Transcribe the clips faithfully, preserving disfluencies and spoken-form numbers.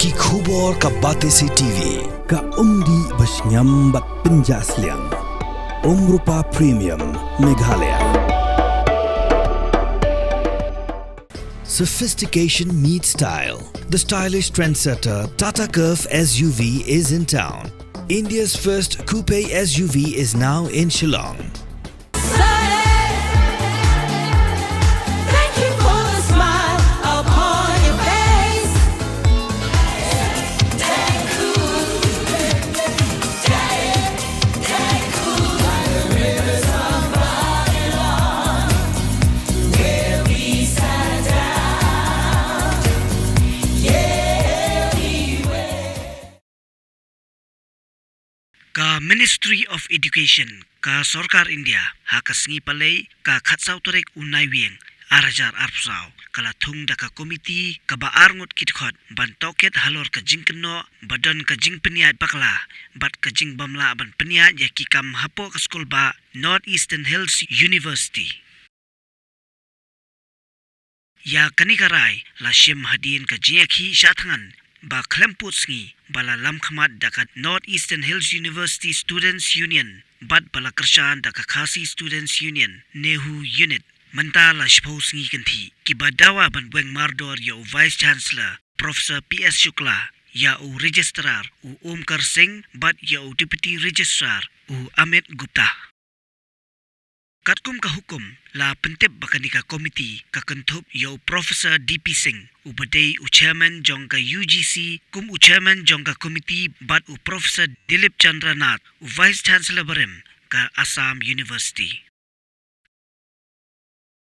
Ki khubor ka Batesi T V. Ka umdih ba shngiam bad pynjah sliang. Umrupa Premium Meghalaya. Sophistication meets style. The stylish trendsetter Tata Curvv S U V is in town. India's first coupe S U V is now in Shillong. Thank you for the smile upon your face. Ka Ministry of Education ka Sorkar India ha ka sngi Palei ka khatsaw tarik u Naiwieng ar hajar arphew saw ka la thung da ka komiti kaba arngut ki dkhot ban tohkit halor ka jingkynnoh ba don ka jingpynïaid bakla bad ka jingbym lah ban pynïaid ïa ki kam hapoh ka skulbah North Eastern Hills University. Ïa kane ka rai la shim hadien ka jingïakhih shah thngan ba khlem pud sngi ba la lam khmat da ka North Eastern Hills University Students Union bad ba la kyrshan da ka Khasi Students Union NEHU Unit. Mynta la shiphew sngi kynthih kiba dawa ban weng mardor ïa u Vice Chancellor Professor P S Shukla, ïa u Registrar u Omkar Singh bad ïa u Deputy Registrar u Amit Gupta. Katkum ka hukum la pyntip ba kane ka komiti ka kynthup ïa u Professor D P Singh uba dei u Chairman jong ka U G C kum u Chairman jong ka komiti bad u Professor Dilip Chandra Nath u Vice Chancellor barim ka Assam University.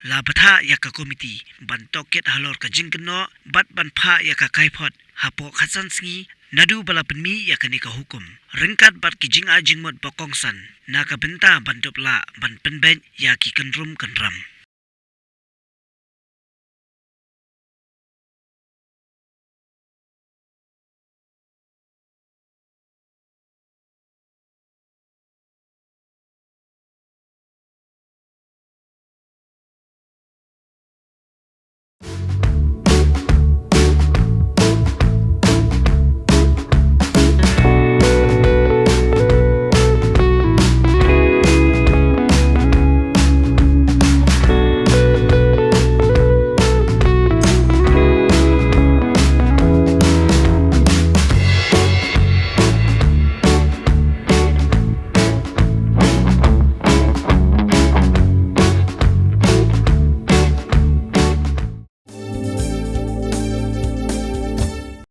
La bthah ïa ka komiti ban tohkit halor ka jingkynnoh bad ban phah ïa ka kaiphod hapoh khatsan sngi naduh ba la pynmih ïa kane ka hukum, ryngkat bad ki jingai jingmut ba kongsan na ka bynta ban dup lah ban pynbeit ïa ki kynrum kynram.